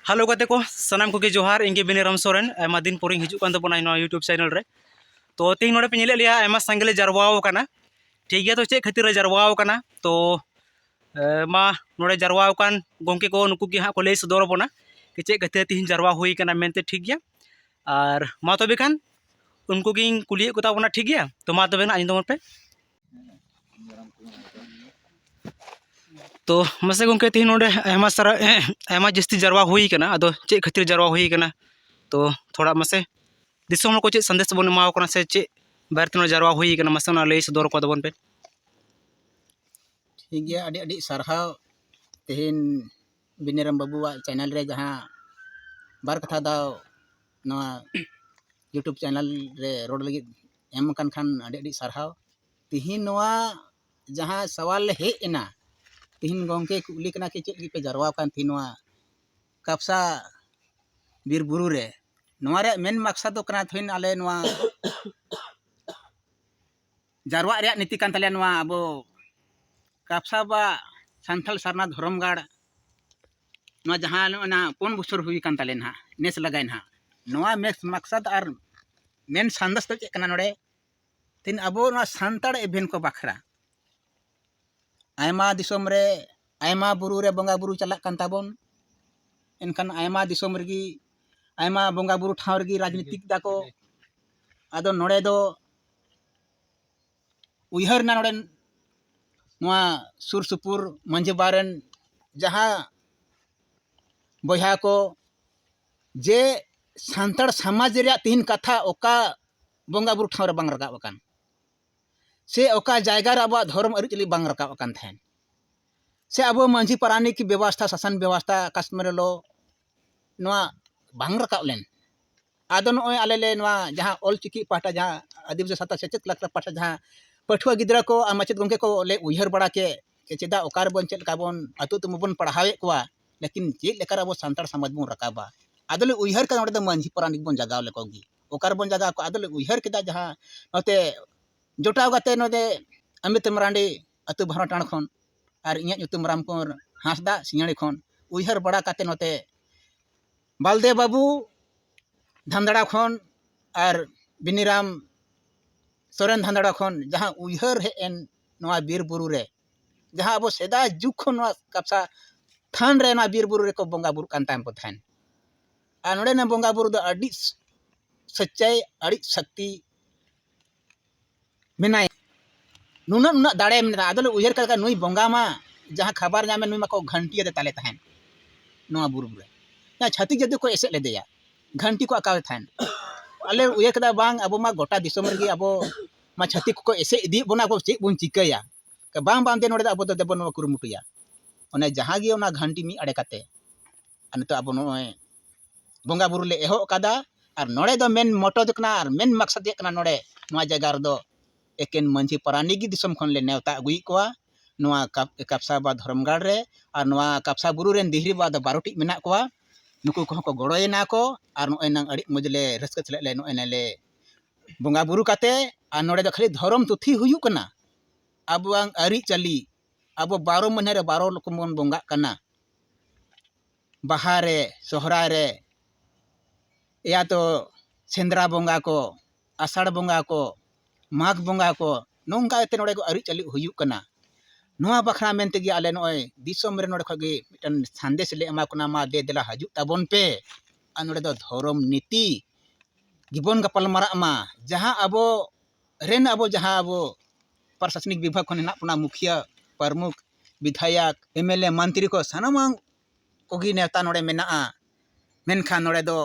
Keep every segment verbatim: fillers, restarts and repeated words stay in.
Hello ᱜᱟᱛᱮ ᱠᱚ, ᱥᱟᱱᱟᱢ ᱠᱚᱜᱮ ᱡᱚᱦᱟᱨ᱾ ᱤᱧ ᱜᱮ ᱵᱤᱱᱤᱨᱟᱢ ᱥᱚᱨᱮᱱ᱾ ᱟᱭᱢᱟ ᱫᱤᱱ ᱯᱚᱨᱮᱧ ᱦᱤᱡᱩᱜ ᱠᱟᱱ ᱛᱟᱵᱚᱱᱟ ᱱᱚᱣᱟ YouTube ᱪᱮᱱᱮᱞ ᱨᱮ᱾ ᱛᱚ ᱛᱮᱦᱮᱧ ᱱᱚᱰᱮ ᱯᱮ ᱧᱮᱞᱮᱫ ᱞᱮᱭᱟ, ᱟᱭᱢᱟ ᱥᱟᱸᱜᱮ ᱞᱮ ᱡᱟᱨᱣᱟ ᱟᱠᱟᱱᱟ᱾ ᱴᱷᱤᱠ ᱜᱮᱭᱟ, ᱛᱚ ᱪᱮᱫ ᱠᱷᱟᱹᱛᱤᱨ ᱞᱮ ᱡᱟᱨᱣᱟ ᱟᱠᱟᱱᱟ? ᱛᱚ ᱮ, ᱢᱟ ᱱᱚᱰᱮ ᱡᱟᱨᱣᱟ ᱟᱠᱟᱱ ᱜᱚᱢᱠᱮ ᱠᱚ, ᱱᱩᱠᱩ ᱜᱮ ᱦᱟᱸᱜ ᱠᱚ ᱞᱟᱹᱭ ᱥᱚᱫᱚᱨ ᱟᱵᱚᱱᱟ ᱡᱮ ᱪᱮᱫ ᱠᱷᱟᱹᱛᱤᱨ ᱛᱮᱦᱮᱧ ᱡᱟᱨᱣᱟ ᱦᱩᱭ ᱟᱠᱟᱱᱟ ᱢᱮᱱᱛᱮ᱾ ᱴᱷᱤᱠ ᱜᱮᱭᱟ, ᱟᱨ ᱢᱟ ᱛᱚᱵᱮ ᱠᱷᱟᱱ ᱩᱱᱠᱩ ᱜᱤᱧ ᱠᱩᱞᱤᱭᱮᱫ ᱠᱚ ᱛᱟᱵᱚᱱᱟ᱾ ᱴᱷᱤᱠ ᱜᱮᱭᱟ, ᱛᱚ ᱢᱟ ᱛᱚᱵᱮ ᱱᱟᱜ ᱟᱸᱡᱚᱢ ᱛᱟᱵᱚᱱ ᱯᱮ᱾ ᱛᱚ ᱢᱟᱥᱮ ᱜᱚᱢᱠᱮ, ᱛᱮᱦᱮᱧ ᱱᱚᱰᱮ ᱟᱭᱢᱟ ᱥᱟᱨᱟ ᱟᱭᱢᱟ ᱡᱟᱹᱥᱛᱤ ᱡᱟᱨᱣᱟ ᱦᱩᱭ ᱠᱟᱱᱟ, ᱟᱫᱚ ᱪᱮᱫ ᱠᱷᱟᱹᱛᱤᱨ ᱡᱟᱨᱣᱟ ᱦᱩᱭ ᱠᱟᱱᱟ? ᱛᱚ ᱛᱷᱚᱲᱟ ᱢᱟᱥᱮ ᱫᱤᱥᱚᱢ ᱦᱚᱲ ᱠᱚ ᱪᱮᱫ ᱥᱟᱸᱫᱮᱥ ᱵᱚᱱ ᱮᱢᱟ ᱠᱚ ᱠᱟᱱᱟ ᱥᱮ ᱪᱮᱫ ᱵᱟᱨᱮ ᱛᱮ ᱱᱚᱰᱮ ᱡᱟᱨᱣᱟ ᱦᱩᱭ ᱠᱟᱱᱟ, ᱢᱟᱥᱮ ᱚᱱᱟ ᱞᱟᱹᱭ ᱥᱚᱫᱚᱨ ᱠᱚ ᱛᱟᱵᱚᱱ ᱯᱮ᱾ ᱴᱷᱤᱠ ᱜᱮᱭᱟ, ᱟᱹᱰᱤ ᱟᱹᱰᱤ ᱥᱟᱨᱦᱟᱣ᱾ ᱛᱮᱦᱮᱧ ᱵᱤᱱᱤᱨᱟᱢ ᱵᱟᱹᱵᱩᱣᱟᱜ ᱪᱮᱱᱮᱞ ᱨᱮ ᱡᱟᱦᱟᱸ ᱵᱟᱨ ᱠᱟᱛᱷᱟ ᱫᱟᱣ ᱱᱚᱣᱟ YouTube ᱪᱮᱱᱮᱞ ᱨᱮ ᱨᱚᱲ ᱞᱟᱹᱜᱤᱫ ᱮᱢ ᱟᱠᱟᱱ ᱠᱷᱟᱱ ᱟᱹᱰᱤ ᱟᱹᱰᱤ ᱥᱟᱨᱦᱟᱣ᱾ ᱛᱤᱦᱤᱧ ᱱᱚᱣᱟ ᱡᱟᱦᱟᱸ ᱥᱟᱣᱟᱞ ᱦᱮᱡ ᱮᱱᱟ, ᱛᱤᱦᱤᱧ ᱜᱚᱢᱠᱮ ᱠᱩᱠᱞᱤ ᱠᱟᱱᱟ ᱠᱤ ᱪᱮᱫ ᱞᱟᱹᱜᱤᱫ ᱯᱮ ᱡᱟᱨᱣᱟ ᱟᱠᱟᱱ ᱛᱤᱦᱤᱧ ᱱᱚᱣᱟ ᱠᱟᱯᱥᱟ ᱵᱤᱨ ᱵᱩᱨᱩ ᱨᱮ? ᱱᱚᱣᱟ ᱨᱮᱭᱟᱜ ᱢᱮᱱ ᱢᱟᱠᱥᱟᱫ ᱫᱚ ᱠᱟᱱᱟ ᱛᱤᱦᱤᱧ ᱟᱞᱮ ᱱᱚᱣᱟ ᱡᱟᱨᱣᱟᱜ ᱨᱮᱭᱟᱜ ᱱᱤᱛᱤ ᱠᱟᱱ ᱛᱟᱞᱮᱭᱟ ᱱᱚᱣᱟ ᱟᱵᱚ ᱠᱟᱯᱥᱟ ᱵᱟ ᱥᱟᱱᱛᱟᱲ ᱥᱟᱨᱱᱟ ᱫᱷᱚᱨᱚᱢ ᱜᱟᱲ, ᱱᱚᱣᱟ ᱡᱟᱦᱟᱸ ᱱᱚᱜᱼᱚᱭ ᱱᱟᱦᱟᱜ ᱯᱩᱱ ᱵᱚᱪᱷᱚᱨ ᱦᱩᱭ ᱟᱠᱟᱱ ᱛᱟᱞᱮ ᱱᱟᱦᱟᱜ, ᱱᱮᱥ ᱞᱟᱜᱟᱭ ᱱᱟᱦᱟᱜ᱾ ᱱᱚᱣᱟ ᱢᱮᱥ ᱢᱟᱠᱥᱟᱫ ᱟᱨ ᱢᱮᱱ ᱥᱟᱸᱫᱮᱥ ᱫᱚ ᱪᱮᱫ ᱠᱟᱱᱟ ᱱᱚᱰᱮ? ᱛᱤᱦᱤᱧ ᱟᱵᱚ ᱱᱚᱣᱟ ᱥᱟᱱᱛᱟᱲ ᱮᱵᱷᱮᱱ ᱠᱚ ᱵᱟᱠᱷᱨᱟ ᱟᱭᱢᱟ ᱫᱤᱥᱚᱢ ᱨᱮ ᱟᱭᱢᱟ ᱵᱩᱨᱩ ᱨᱮ ᱵᱚᱸᱜᱟ ᱵᱩᱨᱩ ᱪᱟᱞᱟᱜ ᱠᱟᱱ ᱛᱟᱵᱚᱱ, ᱮᱱᱠᱷᱟᱱ ᱟᱭᱢᱟ ᱫᱤᱥᱚᱢ ᱨᱮᱜᱮ ᱟᱭᱢᱟ ᱵᱚᱸᱜᱟ ᱵᱩᱨᱩ ᱴᱷᱟᱶ ᱨᱮᱜᱮ ᱨᱟᱡᱽᱱᱤᱛᱤᱠ ᱫᱟᱠᱚ᱾ ᱟᱫᱚ ᱱᱚᱰᱮ ᱫᱚ ᱩᱭᱦᱟᱹᱨ ᱮᱱᱟ ᱱᱚᱰᱮ ᱱᱚᱣᱟ ᱥᱩᱨ ᱥᱩᱯᱩᱨ ᱢᱟᱺᱡᱷᱤ ᱵᱟᱵᱟ ᱨᱮᱱ ᱡᱟᱦᱟᱸ ᱵᱚᱭᱦᱟ ᱠᱚ, ᱡᱮ ᱥᱟᱱᱛᱟᱲ ᱥᱚᱢᱟᱡᱽ ᱨᱮᱭᱟᱜ ᱛᱤᱦᱤᱧ ᱠᱟᱛᱷᱟ ᱚᱠᱟ ᱵᱚᱸᱜᱟ ᱵᱩᱨᱩ ᱴᱷᱟᱶ ᱨᱮ ᱵᱟᱝ ᱨᱟᱠᱟᱵ ᱟᱠᱟᱱ, ᱥᱮ ᱚᱠᱟ ᱡᱟᱭᱜᱟ ᱨᱮ ᱟᱵᱚᱣᱟᱜ ᱫᱷᱚᱨᱚᱢ ᱟᱹᱨᱤᱪᱟᱹᱞᱤ ᱵᱟᱝ ᱨᱟᱠᱟᱵ ᱟᱠᱟᱱ ᱛᱟᱦᱮᱸᱱ, ᱥᱮ ᱟᱵᱚ ᱢᱟᱺᱡᱷᱤ ᱯᱟᱨᱟᱱᱤᱠ ᱵᱮᱵᱚᱥᱛᱷᱟ, ᱥᱟᱥᱚᱱ ᱵᱮᱵᱚᱥᱛᱷᱟ ᱚᱠᱟ ᱥᱚᱢᱚᱭ ᱨᱮ ᱞᱚ ᱱᱚᱣᱟ ᱵᱟᱝ ᱨᱟᱠᱟᱵ ᱞᱮᱱ᱾ ᱟᱫᱚ ᱱᱚᱜᱼᱚᱭ ᱟᱞᱮ ᱞᱮ ᱱᱚᱣᱟ ᱡᱟᱦᱟᱸ ᱚᱞ ᱪᱤᱠᱤ ᱯᱟᱦᱴᱟ, ᱡᱟᱦᱟᱸ ᱟᱹᱫᱤᱵᱟᱹᱥᱤ ᱥᱟᱶᱛᱟ ᱥᱮᱪᱮᱫ ᱞᱟᱠᱪᱟᱨ ᱯᱟᱦᱴᱟ, ᱡᱟᱦᱟᱸ ᱯᱟᱹᱴᱷᱩᱣᱟᱹ ᱜᱤᱫᱽᱨᱟᱹ ᱠᱚ ᱟᱨ ᱢᱟᱪᱮᱫ ᱜᱚᱢᱠᱮ ᱠᱚ ᱞᱮ ᱩᱭᱦᱟᱹᱨ ᱵᱟᱲᱟ ᱠᱮᱫ ᱡᱮ ᱪᱮᱫᱟᱜ ᱚᱠᱟ ᱨᱮᱵᱚᱱ ᱪᱮᱫ ᱞᱮᱠᱟ ᱵᱚᱱ ᱟᱹᱛᱩ ᱟᱹᱛᱩ ᱢᱟᱵᱚᱱ ᱯᱟᱲᱦᱟᱣᱮᱫ ᱠᱚᱣᱟ, ᱞᱮᱠᱤᱱ ᱪᱮᱫ ᱞᱮᱠᱟ ᱨᱮ ᱟᱵᱚ ᱥᱟᱱᱛᱟᱲ ᱥᱚᱢᱟᱡᱽ ᱵᱚᱱ ᱨᱟᱠᱟᱵᱟ? ᱟᱫᱚ ᱞᱮ ᱩᱭᱦᱟᱹᱨ ᱠᱮᱫᱟ ᱱᱚᱰᱮ ᱫᱚ ᱢᱟᱺᱡᱷᱤ ᱯᱟᱨᱟᱱᱤᱠ ᱵᱚᱱ ᱡᱟᱜᱟᱣ ᱞᱮᱠᱚ ᱜᱮ, ᱚᱠᱟ ᱨᱮᱵᱚᱱ ᱡᱟᱜᱟᱣ ᱠᱚᱣᱟ? ᱟᱫᱚ ᱞᱮ ᱩᱭᱦᱟᱹᱨ ᱠᱮᱫᱟ ᱡᱟᱦᱟᱸ ᱱᱚᱛᱮ ᱡᱚᱴᱟᱣ ᱠᱟᱛᱮ ᱱᱚᱰᱮ ᱚᱢᱤᱛ ᱢᱟᱨᱟᱱᱰᱤ ᱟᱹᱛᱩ ᱵᱷᱟᱨᱟᱴᱟᱸᱲ ᱠᱷᱚᱱ ᱟᱨ ᱤᱧᱟᱹᱜ ᱧᱩᱛᱩᱢ ᱨᱟᱢᱠᱩᱢᱟᱨ ᱦᱟᱸᱥᱫᱟ ᱥᱤᱭᱟᱹᱲᱤ ᱠᱷᱚᱱ ᱩᱭᱦᱟᱹᱨ ᱵᱟᱲᱟ ᱠᱟᱛᱮ ᱱᱚᱛᱮ ᱵᱟᱞᱫᱮ ᱵᱟᱹᱵᱩ ᱫᱷᱟᱱᱫᱟᱲᱟ ᱠᱷᱚᱱ ᱟᱨ ᱵᱤᱱᱤᱨᱟᱢ ᱥᱚᱨᱮᱱ ᱫᱷᱟᱱᱫᱟᱲᱟ ᱠᱷᱚᱱ ᱡᱟᱦᱟᱸ ᱩᱭᱦᱟᱹᱨ ᱦᱮᱡ ᱮᱱ ᱱᱚᱣᱟ ᱵᱤᱨ ᱵᱩᱨᱩ ᱨᱮ, ᱡᱟᱦᱟᱸ ᱟᱵᱚ ᱥᱮᱫᱟᱭ ᱡᱩᱜᱽ ᱠᱷᱚᱱ ᱱᱚᱣᱟ ᱠᱟᱯᱥᱟ ᱛᱷᱟᱱ ᱨᱮ, ᱱᱚᱣᱟ ᱵᱤᱨ ᱵᱩᱨᱩ ᱨᱮᱠᱚ ᱵᱚᱸᱜᱟ ᱵᱩᱨᱩᱜ ᱠᱟᱱ ᱛᱟᱦᱮᱸ ᱠᱚ ᱛᱟᱦᱮᱸᱱ᱾ ᱟᱨ ᱱᱚᱰᱮᱱᱟᱜ ᱵᱚᱸᱜᱟ ᱵᱩᱨᱩ ᱫᱚ ᱟᱹᱰᱤ ᱥᱚᱪᱪᱟᱭ, ᱟᱹᱰᱤ ᱥᱚᱠᱛᱤ ᱢᱮᱱᱟᱭᱟ, ᱱᱩᱱᱟᱹᱜ ᱱᱩᱱᱟᱹᱜ ᱫᱟᱲᱮ ᱢᱮᱱᱟᱜᱼᱟ᱾ ᱟᱫᱚᱞᱮ ᱩᱭᱦᱟᱹᱨ ᱠᱮᱫ ᱞᱮᱠᱟ, ᱱᱩᱭ ᱵᱚᱸᱜᱟ ᱢᱟ ᱡᱟᱦᱟᱸ ᱠᱷᱟᱵᱟᱨ ᱧᱟᱢᱮ, ᱱᱩᱭ ᱢᱟᱠᱚ ᱜᱷᱟᱱᱴᱤ ᱟᱫᱮ ᱛᱟᱞᱮ ᱛᱟᱦᱮᱸᱱ ᱱᱚᱣᱟ ᱵᱩᱨᱩ ᱨᱮ᱾ ᱡᱟᱦᱟᱸ ᱪᱷᱟᱹᱛᱤᱠ ᱡᱟᱹᱛᱤ ᱠᱚ ᱮᱥᱮᱫ ᱞᱮᱫᱮᱭᱟ, ᱜᱷᱟᱱᱴᱤ ᱠᱚ ᱟᱠᱟᱣ ᱛᱟᱦᱮᱸᱱ᱾ ᱟᱞᱮ ᱩᱭᱦᱟᱹᱨ ᱠᱮᱫᱟ, ᱵᱟᱝ, ᱟᱵᱚ ᱢᱟ ᱜᱚᱴᱟ ᱫᱤᱥᱚᱢ ᱨᱮᱜᱮ ᱟᱵᱚ ᱢᱟ ᱪᱷᱟᱹᱛᱤᱠ ᱠᱚᱠᱚ ᱮᱥᱮᱫ ᱤᱫᱤᱭᱮᱫ ᱵᱚᱱᱟ, ᱟᱵᱚ ᱪᱮᱫ ᱵᱚᱱ ᱪᱤᱠᱟᱹᱭᱟ? ᱵᱟᱝ, ᱵᱟᱝ, ᱫᱮ ᱱᱚᱰᱮ ᱫᱚ ᱟᱵᱚ ᱫᱚ ᱫᱮᱵᱚᱱ ᱠᱩᱨᱩᱢᱩᱴᱩᱭᱟ᱾ ᱚᱱᱮ ᱡᱟᱦᱟᱸ ᱜᱮ ᱚᱱᱟ ᱜᱷᱟᱱᱴᱤ ᱢᱤᱫ ᱟᱲᱮ ᱠᱟᱛᱮ, ᱟᱨ ᱱᱤᱛᱚᱜ ᱟᱵᱚ ᱱᱚᱜᱼᱚᱭ ᱵᱚᱸᱜᱟ ᱵᱩᱨᱩ ᱞᱮ ᱮᱦᱚᱵ ᱟᱠᱟᱫᱟ᱾ ᱟᱨ ᱱᱚᱰᱮ ᱫᱚ ᱢᱮᱱ ᱢᱚᱴᱚ ᱫᱚ ᱠᱟᱱᱟ, ᱟᱨ ᱢᱮᱱ ᱢᱟᱠᱥᱟᱫ ᱪᱮᱫ ᱠᱟᱱᱟ, ᱱᱚᱰᱮ ᱱᱚᱣᱟ ᱡᱟᱭᱜᱟ ᱨᱮᱫᱚ ᱮᱠᱮᱱ ᱢᱟᱹᱡᱷᱤ ᱯᱟᱨᱟᱱᱤᱠ ᱜᱮ ᱫᱤᱥᱚᱢ ᱠᱷᱚᱱ ᱞᱮ ᱱᱮᱣᱛᱟ ᱟᱹᱜᱩᱭᱮᱫ ᱠᱚᱣᱟ᱾ ᱱᱚᱣᱟ ᱠᱟᱯ-, ᱠᱟᱯᱥᱟ ᱵᱟ ᱫᱷᱚᱨᱚᱢᱜᱟᱲ ᱨᱮ, ᱟᱨ ᱱᱚᱣᱟ ᱠᱟᱯᱥᱟ ᱵᱩᱨᱩ ᱨᱮᱱ ᱫᱤᱦᱨᱤ ᱵᱟ ᱫᱚ ᱵᱟᱨᱚ ᱴᱤᱡ ᱢᱮᱱᱟᱜ ᱠᱚᱣᱟ᱾ ᱱᱩᱠᱩ ᱠᱚᱦᱚᱸ ᱠᱚ ᱜᱚᱲᱚᱭᱮᱱᱟ ᱠᱚ, ᱟᱨ ᱱᱚᱜᱼᱚᱭ ᱱᱟᱝ ᱟᱹᱰᱤ ᱢᱚᱡᱽ ᱞᱮ ᱨᱟᱹᱥᱠᱟᱹ ᱥᱟᱞᱟᱜ ᱞᱮ ᱱᱚᱜᱼᱚᱭ ᱱᱟᱞᱮ ᱵᱚᱸᱜᱟ ᱵᱩᱨᱩ ᱠᱟᱛᱮ, ᱟᱨ ᱱᱚᱰᱮ ᱫᱚ ᱠᱷᱟᱹᱞᱤ ᱫᱷᱚᱨᱚᱢ ᱛᱩᱛᱷᱤ ᱦᱩᱭᱩᱜ ᱠᱟᱱᱟ᱾ ᱟᱵᱚᱣᱟᱜ ᱟᱹᱨᱤᱪᱟᱹᱞᱤ, ᱟᱵᱚ ᱵᱟᱨᱚ ᱢᱟᱹᱦᱱᱟᱹ ᱨᱮ ᱵᱟᱨᱚ ᱨᱚᱠᱚᱢ ᱵᱚᱱ ᱵᱚᱸᱜᱟᱜ ᱠᱟᱱᱟ᱾ ᱵᱟᱦᱟ ᱨᱮ, ᱥᱚᱦᱨᱟᱭ ᱨᱮ, ᱮᱭᱟ ᱛᱚ ᱥᱮᱸᱫᱽᱨᱟ ᱵᱚᱸᱜᱟ ᱠᱚ, ᱟᱥᱟᱲ ᱵᱚᱸᱜᱟ ᱠᱚ, ᱢᱟᱜᱽ ᱵᱚᱸᱜᱟ ᱠᱚ, ᱱᱚᱝᱠᱟ ᱠᱟᱛᱮ ᱱᱚᱰᱮ ᱠᱚ ᱟᱹᱨᱤᱪᱟᱹᱞᱤ ᱦᱩᱭᱩᱜ ᱠᱟᱱᱟ᱾ ᱱᱚᱣᱟ ᱵᱟᱠᱷᱨᱟ ᱢᱮᱱ ᱛᱮᱜᱮ ᱟᱞᱮ ᱱᱚᱜᱼᱚᱭ ᱫᱤᱥᱚᱢ ᱨᱮ ᱱᱚᱰᱮ ᱠᱷᱚᱱ ᱜᱮ ᱢᱤᱫᱴᱟᱝ ᱥᱟᱸᱫᱮᱥ ᱞᱮ ᱮᱢᱟ ᱠᱚ ᱠᱟᱱᱟ, ᱢᱟ ᱫᱮ ᱫᱮᱞᱟ ᱦᱤᱡᱩᱜ ᱛᱟᱵᱚᱱ ᱯᱮ᱾ ᱟᱨ ᱱᱚᱰᱮ ᱫᱚ ᱫᱷᱚᱨᱚᱢ ᱱᱤᱛᱤ ᱜᱮᱵᱚᱱ ᱜᱟᱯᱟᱞ ᱢᱟᱨᱟᱜ ᱢᱟ᱾ ᱡᱟᱦᱟᱸ ᱟᱵᱚ ᱨᱮᱱ, ᱟᱵᱚ ᱡᱟᱦᱟᱸ ᱟᱵᱚ ᱯᱨᱚᱥᱟᱥᱚᱱᱤᱠ ᱵᱤᱵᱷᱟᱜᱽ ᱠᱷᱚᱱ ᱦᱮᱱᱟᱜ ᱵᱚᱱᱟ, ᱢᱩᱠᱷᱤᱭᱟᱹ, ᱯᱨᱚᱢᱩᱠᱷ, ᱵᱤᱫᱷᱟᱭᱚᱠ, ᱮᱢ ᱮᱞ ᱮ, ᱢᱚᱱᱛᱨᱤ ᱠᱚ, ᱥᱟᱱᱟᱢ ᱠᱚᱜᱮ ᱱᱮᱣᱛᱟ ᱱᱚᱰᱮ ᱢᱮᱱᱟᱜᱼᱟ᱾ ᱢᱮᱱᱠᱷᱟᱱ ᱱᱚᱰᱮ ᱫᱚ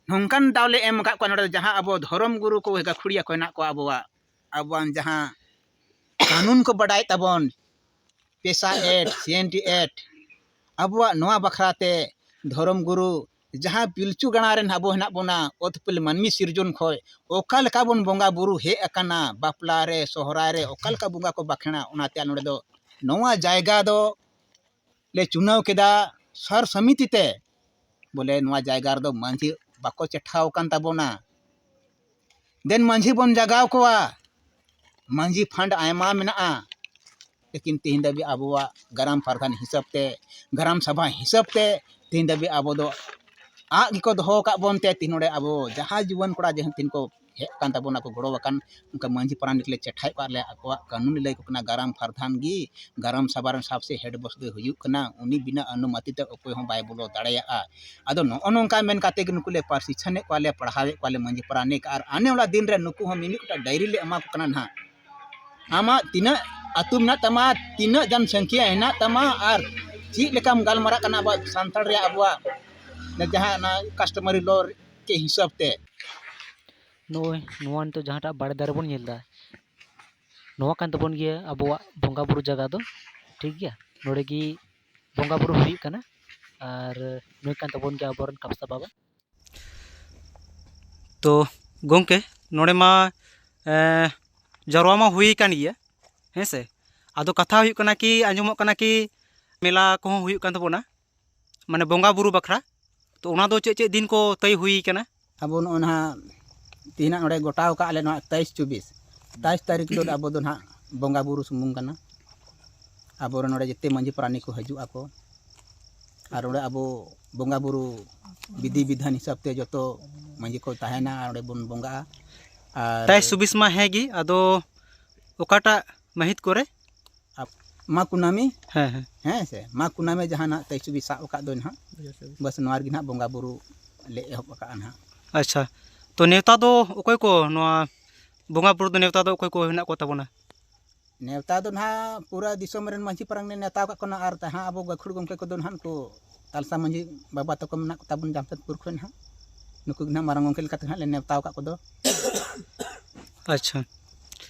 ᱱᱚᱝᱠᱟᱱ ᱫᱟᱣ ᱞᱮ ᱮᱢ ᱟᱠᱟᱫ ᱠᱚᱣᱟ, ᱱᱚᱰᱮ ᱫᱚ ᱡᱟᱦᱟᱸ ᱟᱵᱚ ᱫᱷᱚᱨᱚᱢ ᱜᱩᱨᱩ ᱠᱚ, ᱜᱟᱹᱠᱷᱩᱲᱤᱭᱟᱹ ᱠᱚ ᱦᱮᱱᱟᱜ ᱠᱚᱣᱟ, ᱟᱵᱚᱣᱟᱜ, ᱟᱵᱚᱣᱟᱜ ᱡᱟᱦᱟᱸ ᱠᱟᱹᱱᱩᱱ ᱠᱚ ᱵᱟᱰᱟᱭ ᱛᱟᱵᱚᱱ, ᱯᱮᱥᱟ ᱮᱠᱴ, ᱥᱤ ᱮᱱ ᱴᱤ ᱮᱠᱴ, ᱟᱵᱚᱣᱟᱜ ᱱᱚᱣᱟ ᱵᱟᱠᱷᱨᱟ ᱛᱮ ᱫᱷᱚᱨᱚᱢ ᱜᱩᱨᱩ ᱡᱟᱦᱟᱸ ᱯᱤᱞᱪᱩ ᱜᱟᱲᱟ ᱨᱮᱱ ᱟᱵᱚ ᱦᱮᱱᱟᱜ ᱵᱚᱱᱟ, ᱚᱛ ᱩᱯᱮᱞ ᱢᱟᱹᱱᱢᱤ ᱥᱤᱨᱡᱚᱱ ᱠᱷᱚᱱ ᱚᱠᱟ ᱞᱮᱠᱟ ᱵᱚᱱ ᱵᱚᱸᱜᱟ ᱵᱩᱨᱩ ᱦᱮᱡ ᱟᱠᱟᱱᱟ, ᱵᱟᱯᱞᱟ ᱨᱮ, ᱥᱚᱦᱨᱟᱭ ᱨᱮ ᱚᱠᱟ ᱞᱮᱠᱟ ᱵᱚᱸᱜᱟ ᱠᱚ ᱵᱟᱠᱷᱮᱲᱟ, ᱚᱱᱟᱛᱮ ᱱᱚᱰᱮ ᱫᱚ ᱱᱚᱣᱟ ᱡᱟᱭᱜᱟ ᱫᱚ ᱞᱮ ᱪᱩᱱᱟᱹᱣ ᱠᱮᱫᱟ ᱥᱚᱨ ᱥᱚᱢᱤᱛᱤ ᱛᱮ, ᱵᱚᱞᱮ ᱱᱚᱣᱟ ᱡᱟᱭᱜᱟ ᱨᱮᱫᱚ ᱢᱟᱹᱡᱷᱤ ᱵᱟᱠᱚ ᱪᱮᱴᱷᱟᱣ ᱟᱠᱟᱱ ᱛᱟᱵᱚᱱᱟ, ᱫᱮᱱ ᱢᱟᱹᱡᱷᱤ ᱵᱚᱱ ᱡᱟᱜᱟᱣ ᱠᱚᱣᱟ᱾ ᱢᱟᱹᱡᱷᱤ ᱯᱷᱟᱱᱰ ᱟᱭᱢᱟ ᱢᱮᱱᱟᱜᱼᱟ, ᱞᱮᱠᱤᱱ ᱛᱮᱦᱮᱧ ᱫᱷᱟᱹᱵᱤᱡ ᱟᱵᱚᱣᱟᱜ ᱜᱨᱟᱢ ᱯᱨᱚᱫᱷᱟᱱ ᱦᱤᱥᱟᱹᱵ ᱛᱮ, ᱜᱨᱟᱢ ᱥᱚᱵᱷᱟ ᱦᱤᱥᱟᱹᱵ ᱛᱮ ᱛᱮᱦᱮᱧ ᱫᱷᱟᱹᱵᱤᱡ ᱟᱵᱚ ᱫᱚ ᱟᱜ ᱜᱮᱠᱚ ᱫᱚᱦᱚ ᱟᱠᱟᱫ ᱵᱚᱱ ᱛᱮ ᱛᱤᱱ ᱱᱚᱰᱮ ᱟᱵᱚ ᱡᱟᱦᱟᱸ ᱡᱩᱣᱟᱹᱱ ᱠᱚᱲᱟ ᱡᱟᱦᱟᱸ ᱛᱤᱱ ᱠᱚ ᱦᱮᱡ ᱟᱠᱟᱱ ᱛᱟᱵᱚᱱᱟ ᱠᱚ ᱜᱚᱲᱚ ᱟᱠᱟᱱ, ᱚᱱᱠᱟ ᱢᱟᱹᱡᱷᱤ ᱯᱟᱨᱟᱱᱤᱠ ᱞᱮ ᱪᱮᱴᱷᱟᱭᱮᱫ ᱠᱚᱣᱟ ᱞᱮ, ᱟᱠᱚᱣᱟᱜ ᱠᱟᱹᱱᱩᱱ ᱞᱟᱹᱭ ᱟᱠᱚ ᱠᱟᱱᱟ, ᱜᱟᱨᱟᱢ ᱯᱨᱟᱫᱷᱟᱱ ᱜᱮ ᱜᱟᱨᱟᱢ ᱥᱟᱵᱷᱟ ᱨᱮᱱ ᱥᱟᱵ ᱥᱮ ᱦᱮᱰ ᱵᱚᱥ ᱫᱚᱭ ᱦᱩᱭᱩᱜ ᱠᱟᱱᱟ, ᱩᱱᱤ ᱵᱤᱱᱟᱹ ᱚᱱᱩᱢᱟᱹᱛᱤ ᱛᱮ ᱚᱠᱚᱭ ᱦᱚᱸ ᱵᱟᱭ ᱵᱚᱞᱚ ᱫᱟᱲᱮᱭᱟᱜᱼᱟ᱾ ᱟᱫᱚ ᱱᱚᱜᱼᱚ ᱱᱚᱝᱠᱟ ᱢᱮᱱ ᱠᱟᱛᱮ ᱜᱮ ᱱᱩᱠᱩ ᱞᱮ ᱯᱨᱚᱥᱤᱠᱠᱷᱚᱱᱮᱫ ᱠᱚᱣᱟ ᱞᱮ, ᱯᱟᱲᱦᱟᱣᱮᱫ ᱠᱚᱣᱟ ᱞᱮ ᱢᱟᱹᱡᱷᱤ ᱯᱟᱨᱟᱱᱤᱠ, ᱟᱨ ᱟᱱᱮ ᱚᱱᱟ ᱫᱤᱱ ᱨᱮ ᱱᱩᱠᱩ ᱦᱚᱸ ᱢᱤᱢᱤᱫ ᱜᱚᱴᱟ ᱰᱟᱭᱨᱤ ᱞᱮ ᱮᱢᱟ ᱠᱚ ᱠᱟᱱᱟ ᱱᱟᱦᱟᱜ᱾ ᱟᱢᱟᱜ ᱛᱤᱱᱟᱹᱜ ᱟᱹᱛᱩ ᱢᱮᱱᱟᱜ ᱛᱟᱢᱟ, ᱛᱤᱱᱟᱹᱜ ᱡᱚᱱ ᱥᱚᱝᱠᱷᱭᱟ ᱦᱮᱱᱟᱜ ᱛᱟᱢᱟ, ᱟᱨ ᱪᱮᱫ ᱞᱮᱠᱟᱢ ᱜᱟᱞᱢᱟᱨᱟᱜ ᱠᱟᱱᱟ ᱟᱵᱚᱣᱟᱜ ᱥᱟᱱᱛᱟᱲ ᱨᱮᱭᱟᱜ, ᱟᱵᱚᱣᱟᱜ ᱡᱟᱦᱟᱸ ᱚᱱᱟ customary law ᱠᱮ ᱦᱤᱥᱟᱹᱵ ᱛᱮ᱾ ᱱᱚᱜᱼᱚᱭ ᱱᱚᱣᱟ ᱱᱤᱛᱚᱜ ᱡᱟᱦᱟᱸᱴᱟᱜ ᱵᱟᱲᱮ ᱫᱟᱨᱮ ᱵᱚᱱ ᱧᱮᱞ ᱮᱫᱟ, ᱱᱚᱣᱟ ᱠᱟᱱ ᱛᱟᱵᱚᱱ ᱜᱮᱭᱟ ᱟᱵᱚᱣᱟᱜ ᱵᱚᱸᱜᱟ ᱵᱩᱨᱩ ᱡᱟᱭᱜᱟ ᱫᱚ, ᱴᱷᱤᱠ ᱜᱮᱭᱟ᱾ ᱱᱚᱰᱮ ᱜᱮ ᱵᱚᱸᱜᱟ ᱵᱩᱨᱩ ᱦᱩᱭᱩᱜ ᱠᱟᱱᱟ, ᱟᱨ ᱱᱩᱭ ᱠᱟᱱ ᱛᱟᱵᱚᱱ ᱜᱮᱭᱟ ᱟᱵᱚᱨᱮᱱ ᱠᱟᱯᱥᱟ ᱵᱟᱵᱟ᱾ ᱛᱚ ᱜᱚᱢᱠᱮ, ᱱᱚᱰᱮ ᱢᱟ, ᱮᱸ, ᱡᱟᱣᱨᱟ ᱢᱟ ᱦᱩᱭ ᱟᱠᱟᱱ ᱜᱮᱭᱟ, ᱦᱮᱸ ᱥᱮ? ᱟᱫᱚ ᱠᱟᱛᱷᱟ ᱦᱩᱭᱩᱜ ᱠᱟᱱᱟ ᱠᱤ, ᱟᱸᱡᱚᱢᱚᱜ ᱠᱟᱱᱟ ᱠᱤ ᱢᱮᱞᱟ ᱠᱚᱦᱚᱸ ᱦᱩᱭᱩᱜ ᱠᱟᱱ ᱛᱟᱵᱚᱱᱟ, ᱢᱟᱱᱮ ᱵᱚᱸᱜᱟ ᱵᱩᱨᱩ ᱵᱟᱠᱷᱨᱟ᱾ ᱛᱚ ᱚᱱᱟ ᱫᱚ ᱪᱮᱫ ᱪᱮᱫ ᱫᱤᱱ ᱠᱚ ᱛᱟᱹᱭ ᱦᱩᱭ ᱠᱟᱱᱟ? ᱟᱵᱚ ᱱᱚᱜᱼᱚᱭ ᱱᱟᱦᱟᱜ ᱛᱮᱦᱮᱧᱟᱜ ᱱᱚᱰᱮ ᱜᱚᱴᱟᱣ ᱠᱟᱜ ᱞᱮ ᱱᱚᱣᱟ ᱛᱮᱭᱤᱥ ᱪᱚᱵᱵᱤᱥ, ᱛᱮᱭᱤᱥ ᱛᱟᱹᱨᱤᱠᱷ ᱫᱚ ᱟᱵᱚ ᱫᱚ ᱱᱟᱦᱟᱜ ᱵᱚᱸᱜᱟ ᱵᱩᱨᱩ ᱥᱩᱢᱩᱝ ᱠᱟᱱᱟ᱾ ᱟᱵᱚᱨᱮᱱ ᱱᱚᱰᱮ ᱡᱮᱛᱮ ᱢᱟᱹᱡᱷᱤ ᱯᱟᱨᱟᱱᱤᱠ ᱠᱚ ᱦᱤᱡᱩᱜ ᱟᱠᱚ, ᱟᱨ ᱚᱸᱰᱮ ᱟᱵᱚ ᱵᱚᱸᱜᱟ ᱵᱩᱨᱩ ᱵᱤᱫᱷᱤ ᱵᱤᱫᱷᱟᱱ ᱦᱤᱥᱟᱹᱵ ᱛᱮ ᱡᱚᱛᱚ ᱢᱟᱹᱡᱷᱤ ᱠᱚ ᱛᱟᱦᱮᱱᱟ, ᱟᱨ ᱚᱸᱰᱮ ᱵᱚᱱ ᱵᱚᱸᱜᱟᱜᱼᱟ᱾ ᱟᱨ ᱛᱮᱭᱤᱥ ᱪᱚᱵᱵᱤᱥ ᱢᱟ ᱦᱮᱸ ᱜᱮ, ᱟᱫᱚ ᱚᱠᱟᱴᱟᱜ ᱢᱟᱹᱦᱤᱛ ᱠᱚᱨᱮ? ᱟᱯ-, ᱢᱟ ᱠᱩᱱᱟᱹᱢᱤ᱾ ᱦᱮᱸ, ᱦᱮᱸ᱾ ᱦᱮᱸ ᱥᱮ, ᱢᱟ ᱠᱩᱱᱟᱹᱢᱤ ᱡᱟᱦᱟᱸ ᱱᱟᱜ ᱛᱮᱭᱤᱥ ᱪᱚᱵᱵᱤᱥ ᱥᱟᱵ ᱟᱠᱟᱫ ᱫᱚ ᱱᱟᱦᱟᱜ, ᱵᱟᱥ ᱱᱚᱣᱟ ᱨᱮᱜᱮ ᱱᱟᱦᱟᱜ ᱵᱚᱸᱜᱟ ᱵᱩᱨᱩ ᱞᱮ ᱮᱦᱚᱵ ᱟᱠᱟᱫᱼᱟ ᱱᱟᱦᱟᱜ᱾ ᱟᱪᱪᱷᱟ, ᱛᱚ ᱱᱮᱣᱛᱟ ᱫᱚ ᱚᱠᱚᱭ ᱠᱚ, ᱱᱚᱣᱟ ᱵᱚᱸᱜᱟ ᱵᱩᱨᱩ ᱫᱚ ᱱᱮᱣᱛᱟ ᱫᱚ ᱚᱠᱚᱭ ᱠᱚ ᱦᱮᱱᱟᱜ ᱠᱚ ᱛᱟᱵᱚᱱᱟ? ᱱᱮᱣᱛᱟ ᱫᱚ ᱱᱟᱦᱟᱜ ᱯᱩᱨᱟᱹ ᱫᱤᱥᱚᱢ ᱨᱮᱱ ᱢᱟᱹᱡᱷᱤ ᱯᱟᱨᱟᱝ ᱞᱮ ᱱᱮᱣᱛᱟ ᱟᱠᱟᱫ ᱠᱚ ᱱᱟᱦᱟᱜ, ᱟᱨ ᱡᱟᱦᱟᱸ ᱟᱵᱚ ᱜᱟᱹᱠᱷᱩᱲ ᱜᱚᱢᱠᱮ ᱠᱚᱫᱚ ᱱᱟᱦᱟᱜ ᱱᱩᱠᱩ ᱛᱟᱞᱥᱟ ᱢᱟᱹᱡᱷᱤ ᱵᱟᱵᱟ ᱛᱟᱠᱚ ᱢᱮᱱᱟᱜ ᱠᱚ ᱛᱟᱵᱚᱱ ᱡᱟᱢᱥᱮᱫᱽᱯᱩᱨ ᱠᱷᱚᱱ ᱱᱟᱦᱟᱜ, ᱱᱩᱠᱩ ᱜᱮ ᱱᱟᱦᱟᱜ ᱢᱟᱨᱟᱝ ᱜᱚᱢᱠᱮ ᱞᱮᱠᱟᱛᱮ ᱱᱟᱦᱟᱜ ᱞᱮ ᱱᱮᱣᱛᱟ ᱟᱠᱟᱫ ᱠᱚᱫᱚ᱾ ᱟᱪᱪᱷᱟ,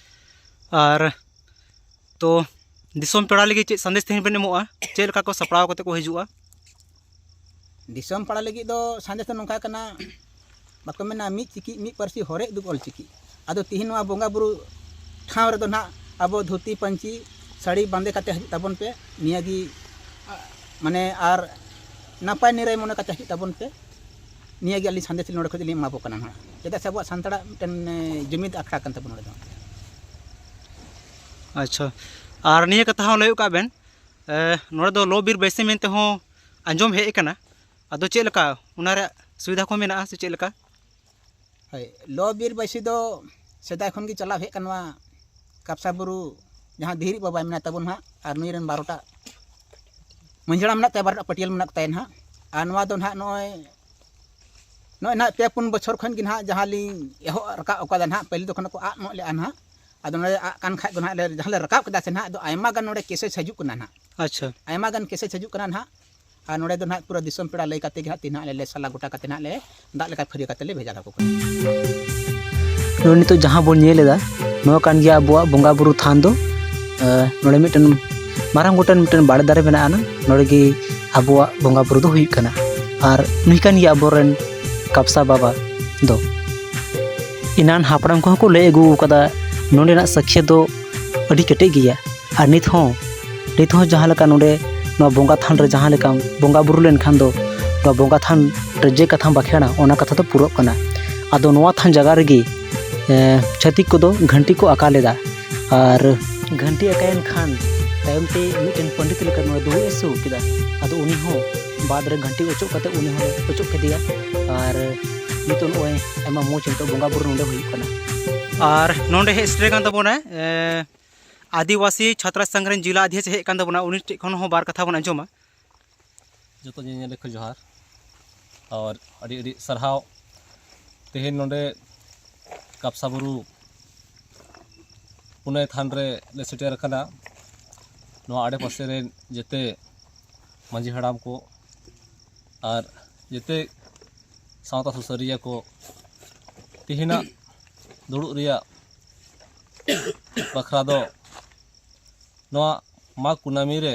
ᱟᱨ ᱛᱚ ᱫᱤᱥᱚᱢ ᱯᱮᱲᱟ ᱞᱟᱹᱜᱤᱫ ᱪᱮᱫ ᱥᱟᱸᱫᱮᱥ ᱛᱮᱦᱮᱧ ᱵᱮᱱ ᱮᱢᱚᱜᱼᱟ? ᱪᱮᱫ ᱞᱮᱠᱟ ᱠᱚ ᱥᱟᱯᱲᱟᱣ ᱠᱟᱛᱮ ᱠᱚ ᱦᱤᱡᱩᱜᱼᱟ? ᱫᱤᱥᱚᱢ ᱯᱟᱲᱟ ᱞᱟᱹᱜᱤᱫ ᱫᱚ ᱥᱟᱸᱫᱮᱥ ᱫᱚ ᱱᱚᱝᱠᱟ ᱠᱟᱱᱟ, ᱵᱟᱠᱚ ᱢᱮᱱᱟ, "ᱢᱤᱫ ᱪᱤᱠᱤ, ᱢᱤᱫ ᱯᱟᱹᱨᱥᱤ, ᱦᱚᱨᱮᱜ ᱫᱩᱜ ᱚᱞ ᱪᱤᱠᱤ᱾" ᱟᱫᱚ ᱛᱤᱦᱤᱧ ᱱᱚᱣᱟ ᱵᱚᱸᱜᱟ ᱵᱩᱨᱩ ᱴᱷᱟᱶ ᱨᱮᱫᱚ ᱱᱟᱦᱟᱜ ᱟᱵᱚ ᱫᱷᱩᱛᱤ ᱯᱟᱹᱧᱪᱤ ᱥᱟᱹᱲᱤ ᱵᱟᱸᱫᱮ ᱠᱟᱛᱮ ᱦᱤᱡᱩᱜ ᱛᱟᱵᱚᱱ ᱯᱮ, ᱱᱤᱭᱟᱹᱜᱮ, ᱢᱟᱱᱮ, ᱟᱨ ᱱᱟᱯᱟᱭ ᱱᱤᱨᱟᱹᱭ ᱢᱚᱱᱮ ᱠᱟᱛᱮ ᱦᱤᱡᱩᱜ ᱛᱟᱵᱚᱱ ᱯᱮ᱾ ᱱᱤᱭᱟᱹᱜᱮ ᱟᱹᱞᱤᱧ ᱥᱟᱸᱫᱮᱥ ᱱᱚᱰᱮ ᱠᱷᱚᱱ ᱞᱤᱧ ᱮᱢᱟ ᱵᱚ ᱠᱟᱱᱟ ᱱᱟᱦᱟᱜ, ᱪᱮᱫᱟᱜ ᱥᱮ ᱟᱵᱚᱣᱟᱜ ᱥᱟᱱᱛᱟᱲᱟᱜ ᱢᱤᱫᱴᱮᱱ, ᱮ, ᱡᱩᱢᱤᱫ ᱟᱠᱷᱲᱟ ᱠᱟᱱ ᱛᱟᱵᱚᱱᱟ ᱱᱚᱰᱮ ᱫᱚ᱾ ᱟᱪᱪᱷᱟ, ᱟᱨ ᱱᱤᱭᱟᱹ ᱠᱟᱛᱷᱟ ᱦᱚᱸ ᱞᱟᱹᱭ ᱠᱟᱜ ᱵᱮᱱ, ᱮ, ᱱᱚᱰᱮ ᱫᱚ ᱞᱚ ᱵᱤᱨ ᱵᱟᱹᱭᱥᱤ ᱢᱮᱱᱛᱮ ᱦᱚᱸ ᱟᱸᱡᱚᱢ ᱦᱮᱡ ᱟᱠᱟᱱᱟ, ᱟᱫᱚ ᱪᱮᱫ ᱞᱮᱠᱟ ᱚᱱᱟ ᱨᱮᱭᱟᱜ ᱥᱩᱵᱤᱫᱷᱟ ᱠᱚ ᱢᱮᱱᱟᱜᱼᱟ ᱥᱮ ᱪᱮᱫ ᱞᱮᱠᱟ? ᱦᱳᱭ, ᱞᱚ ᱵᱤᱨ ᱵᱟᱹᱭᱥᱤ ᱫᱚ ᱥᱮᱫᱟᱭ ᱠᱷᱚᱱ ᱜᱮ ᱪᱟᱞᱟᱣ ᱦᱮᱡ ᱠᱟᱱᱟ᱾ ᱱᱚᱣᱟ ᱠᱟᱯᱥᱟ ᱵᱩᱨᱩ ᱡᱟᱦᱟᱸ ᱫᱷᱤᱨᱤ ᱵᱟᱵᱟᱭ ᱢᱮᱱᱟᱭ ᱛᱟᱵᱚᱱ ᱦᱟᱸᱜ, ᱟᱨ ᱱᱩᱭ ᱨᱮᱱ ᱵᱟᱨᱚᱴᱟ ᱢᱟᱹᱡᱷᱟᱹᱲᱟ ᱢᱮᱱᱟᱜ ᱛᱟᱭᱟ, ᱵᱟᱨᱚᱴᱟ ᱯᱟᱹᱴᱤᱭᱟᱹᱞ ᱢᱮᱱᱟᱜ ᱛᱟᱭᱟ ᱱᱟᱦᱟᱜ᱾ ᱟᱨ ᱱᱚᱣᱟ ᱫᱚ ᱱᱟᱦᱟᱜ ᱱᱚᱜᱼᱚᱭ, ᱱᱚᱜᱼᱚᱭ ᱱᱟᱦᱟᱜ ᱯᱮ ᱯᱩᱱ ᱵᱚᱪᱷᱚᱨ ᱠᱷᱚᱱ ᱜᱮ ᱱᱟᱦᱟᱜ ᱡᱟᱦᱟᱸ ᱞᱤᱧ ᱮᱦᱚᱵ ᱨᱟᱠᱟᱵ ᱟᱠᱟᱫᱟ ᱱᱟᱦᱟᱜ, ᱯᱟᱹᱦᱤᱞ ᱫᱚ ᱠᱷᱚᱱ ᱠᱚ ᱟᱫ ᱧᱚᱜ ᱞᱮᱜᱼᱟ ᱱᱟᱦᱟᱜ᱾ ᱟᱫᱚ ᱱᱚᱰᱮ ᱟᱫ ᱠᱟᱱ ᱠᱷᱟᱡ ᱫᱚ ᱱᱟᱦᱟᱜ ᱞᱮ, ᱡᱟᱦᱟᱸ ᱞᱮ ᱨᱟᱠᱟᱵ ᱠᱮᱫᱟ ᱥᱮ ᱱᱟᱦᱟᱜ, ᱟᱫᱚ ᱟᱭᱢᱟ ᱜᱟᱱ ᱱᱚᱰᱮ ᱠᱮᱥᱮᱡᱽ ᱦᱤᱡᱩᱜ ᱠᱟᱱᱟ ᱱᱟᱦᱟᱜ᱾ ᱟᱪᱪᱷᱟ᱾ ᱟᱭᱢᱟ ᱜᱟᱱ ᱠᱮᱥᱮᱡᱽ ᱦᱤᱡᱩᱜ ᱠᱟᱱᱟ ᱱᱟᱦᱟᱜ᱾ ᱟᱨ ᱱᱚᱰᱮ ᱫᱚ ᱱᱟᱦᱟᱜ ᱯᱩᱨᱟᱹ ᱫᱤᱥᱚᱢ ᱯᱮᱲᱟ ᱞᱟᱹᱭ ᱠᱟᱛᱮ ᱜᱮ ᱦᱟᱸᱜ ᱛᱮᱦᱮᱧ ᱦᱟᱸᱜ ᱞᱮ, ᱞᱮ ᱥᱟᱞᱟ ᱜᱚᱴᱟ ᱠᱟᱛᱮ ᱱᱟᱦᱟᱜ ᱞᱮ ᱫᱟᱜ ᱞᱮᱠᱟ ᱯᱷᱟᱹᱨᱭᱟᱹ ᱠᱟᱛᱮ ᱞᱮ ᱵᱷᱮᱡᱟ ᱠᱟᱠᱚ ᱠᱟᱱᱟ᱾ ᱱᱚᱰᱮ ᱱᱤᱛᱚᱜ ᱡᱟᱦᱟᱸ ᱵᱚᱱ ᱧᱮᱞ ᱮᱫᱟ, ᱱᱚᱣᱟ ᱠᱟᱱ ᱜᱮᱭᱟ ᱟᱵᱚᱣᱟᱜ ᱵᱚᱸᱜᱟ ᱵᱩᱨᱩ ᱛᱷᱟᱱ ᱫᱚ᱾ ᱟᱨ ᱱᱚᱰᱮ ᱢᱤᱫᱴᱮᱱ ᱢᱟᱨᱟᱝ ᱜᱚᱴᱟᱱ ᱢᱤᱫᱴᱮᱱ ᱵᱟᱲᱮ ᱫᱟᱨᱮ ᱢᱮᱱᱟᱜᱼᱟ, ᱱᱚᱰᱮ ᱜᱮ ᱟᱵᱚᱣᱟᱜ ᱵᱚᱸᱜᱟ ᱵᱩᱨᱩ ᱫᱚ ᱦᱩᱭᱩᱜ ᱠᱟᱱᱟ᱾ ᱟᱨ ᱱᱩᱭ ᱠᱟᱱ ᱜᱮᱭᱟ ᱟᱵᱚᱨᱮᱱ ᱠᱟᱯᱥᱟ ᱵᱟᱵᱟ ᱫᱚ᱾ ᱮᱱᱟᱱ ᱦᱟᱯᱲᱟᱢ ᱠᱚᱦᱚᱸ ᱠᱚ ᱞᱟᱹᱭ ᱟᱹᱜᱩ ᱟᱠᱟᱫᱟ, ᱱᱚᱰᱮᱱᱟᱜ ᱥᱟᱹᱠᱷᱭᱟᱹ ᱫᱚ ᱟᱹᱰᱤ ᱠᱮᱴᱮᱡ ᱜᱮᱭᱟ᱾ ᱟᱨ ᱱᱤᱛ ᱦᱚᱸ, ᱱᱤᱛ ᱦᱚᱸ ᱡᱟᱦᱟᱸ ᱞᱮᱠᱟ ᱱᱚᱰᱮ ᱱᱚᱣᱟ ᱵᱚᱸᱜᱟ ᱛᱷᱟᱱ ᱨᱮ ᱡᱟᱦᱟᱸ ᱞᱮᱠᱟᱢ ᱵᱚᱸᱜᱟ ᱵᱩᱨᱩ ᱞᱮᱱᱠᱷᱟᱱ ᱫᱚ, ᱱᱚᱣᱟ ᱵᱚᱸᱜᱟ ᱛᱷᱟᱱ ᱨᱮ ᱡᱮ ᱠᱟᱛᱷᱟᱢ ᱵᱟᱠᱷᱮᱲᱟ, ᱚᱱᱟ ᱠᱟᱛᱷᱟ ᱫᱚ ᱯᱩᱨᱟᱹᱜ ᱠᱟᱱᱟ᱾ ᱟᱫᱚ ᱱᱚᱣᱟ ᱛᱷᱟᱱ ᱡᱟᱭᱜᱟ ᱨᱮᱜᱮ, ᱮ, ᱪᱷᱟᱹᱛᱤᱠ ᱠᱚᱫᱚ ᱜᱷᱟᱹᱱᱴᱤ ᱠᱚ ᱟᱠᱟ ᱞᱮᱫᱟ᱾ ᱟᱨ ᱜᱷᱟᱹᱱᱴᱤ ᱟᱠᱟᱭᱮᱱ ᱠᱷᱟᱱ ᱛᱟᱭᱚᱢ ᱛᱮ ᱢᱤᱫᱴᱮᱱ ᱯᱚᱱᱰᱤᱛ ᱞᱮᱠᱟ ᱱᱚᱣᱟ ᱫᱩᱲᱩᱵ ᱮ ᱥᱩᱨ ᱠᱮᱫᱟ᱾ ᱟᱫᱚ ᱩᱱᱤ ᱦᱚᱸ ᱵᱟᱫᱽ ᱨᱮ ᱜᱷᱟᱹᱱᱴᱤ ᱚᱪᱚᱜ ᱠᱟᱛᱮ ᱩᱱᱤ ᱦᱚᱸᱞᱮ ᱚᱪᱚᱜ ᱠᱮᱫᱮᱭᱟ᱾ ᱟᱨ ᱱᱤᱛᱚᱜ ᱱᱚᱜᱼᱚᱭ ᱟᱭᱢᱟ ᱢᱚᱡᱽ ᱱᱤᱛᱚᱜ ᱵᱚᱸᱜᱟ ᱵᱩᱨᱩ ᱱᱚᱰᱮ ᱦᱩᱭᱩᱜ ᱠᱟᱱᱟ᱾ ᱟᱨ ᱱᱚᱰᱮ ᱦᱮᱡ ᱥᱮᱴᱮᱨ ᱠᱟᱱ ᱛᱟᱵᱚᱱᱟᱭ, ᱮ, ᱟᱹᱫᱤᱵᱟᱹᱥᱤ ᱪᱷᱟᱛᱨᱟ ᱥᱚᱝᱜᱷ ᱨᱮᱱ ᱡᱮᱞᱟ ᱚᱫᱷᱭᱚᱠᱷ ᱦᱮᱡ ᱠᱟᱱ ᱛᱟᱵᱚᱱᱟ, ᱩᱱᱤ ᱴᱷᱮᱡ ᱠᱷᱚᱱ ᱦᱚᱸ ᱵᱟᱨ ᱠᱟᱛᱷᱟ ᱵᱚᱱ ᱟᱸᱡᱚᱢᱟ᱾ ᱡᱚᱛᱚ ᱧᱮᱧᱮᱞᱤᱭᱟᱹ ᱠᱚ ᱡᱚᱦᱟᱨ, ᱟᱨ ᱟᱹᱰᱤ ᱟᱹᱰᱤ ᱥᱟᱨᱦᱟᱣ᱾ ᱛᱮᱦᱮᱧ ᱱᱚᱰᱮ ᱠᱟᱯᱥᱟ ᱵᱩᱨᱩ ᱯᱩᱱᱟᱹᱭ ᱛᱷᱟᱱ ᱨᱮ ᱞᱮ ᱥᱮᱴᱮᱨ ᱟᱠᱟᱱᱟ᱾ ᱱᱚᱣᱟ ᱟᱰᱮᱯᱟᱥᱮ ᱨᱮᱱ ᱡᱮᱛᱮ ᱢᱟᱹᱡᱷᱤ ᱦᱟᱲᱟᱢ ᱠᱚ ᱟᱨ ᱡᱮᱛᱮ ᱥᱟᱶᱛᱟ ᱥᱩᱥᱟᱹᱨᱤᱭᱟᱹ ᱠᱚ, ᱛᱮᱦᱮᱧᱟᱜ ᱫᱩᱲᱩᱵ ᱨᱮᱭᱟᱜ ᱵᱟᱠᱷᱨᱟ ᱫᱚ ᱱᱚᱣᱟ ᱢᱟᱜᱽ ᱠᱩᱱᱟᱹᱢᱤ ᱨᱮ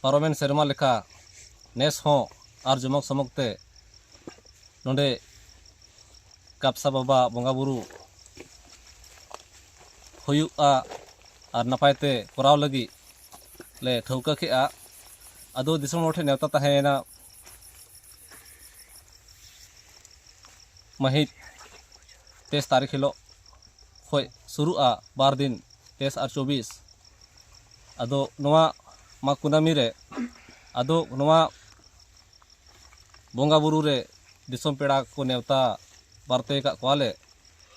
ᱯᱟᱨᱚᱢᱮᱱ ᱥᱮᱨᱢᱟ ᱞᱮᱠᱟ ᱱᱮᱥ ᱦᱚᱸ ᱟᱨ ᱡᱚᱢᱚᱠ ᱥᱚᱢᱚᱠ ᱛᱮ ᱱᱚᱰᱮ ᱠᱟᱯᱥᱟ ᱵᱟᱵᱟ ᱵᱚᱸᱜᱟ ᱵᱩᱨᱩ ᱦᱩᱭᱩᱜᱼᱟ ᱟᱨ ᱱᱟᱯᱟᱭ ᱛᱮ ᱠᱚᱨᱟᱣ ᱞᱟᱹᱜᱤᱫ ᱞᱮ ᱴᱷᱟᱹᱣᱠᱟᱹ ᱠᱮᱜᱼᱟ᱾ ᱟᱫᱚ ᱫᱤᱥᱚᱢ ᱦᱚᱲ ᱴᱷᱮᱱ ᱱᱮᱣᱛᱟ ᱛᱟᱦᱮᱸᱭᱮᱱᱟ, ᱢᱟᱹᱦᱤᱛ ᱛᱮᱭᱤᱥ ᱛᱟᱹᱨᱤᱠᱷ ᱦᱤᱞᱳᱜ ᱠᱷᱚᱱ ᱥᱩᱨᱩᱜᱼᱟ, ᱵᱟᱨ ᱫᱤᱱ, ᱛᱮᱭᱤᱥ ᱟᱨ ᱪᱚᱵᱵᱤᱥ᱾ ᱟᱫᱚ ᱱᱚᱣᱟ ᱢᱟᱜᱽ ᱠᱩᱱᱟᱹᱢᱤ ᱨᱮ ᱟᱫᱚ ᱱᱚᱣᱟ ᱵᱚᱸᱜᱟ ᱵᱩᱨᱩ ᱨᱮ ᱫᱤᱥᱚᱢ ᱯᱮᱲᱟ ᱠᱚ ᱱᱮᱣᱛᱟ ᱵᱟᱨᱛᱮ ᱟᱠᱟᱫ ᱠᱚᱣᱟᱞᱮ,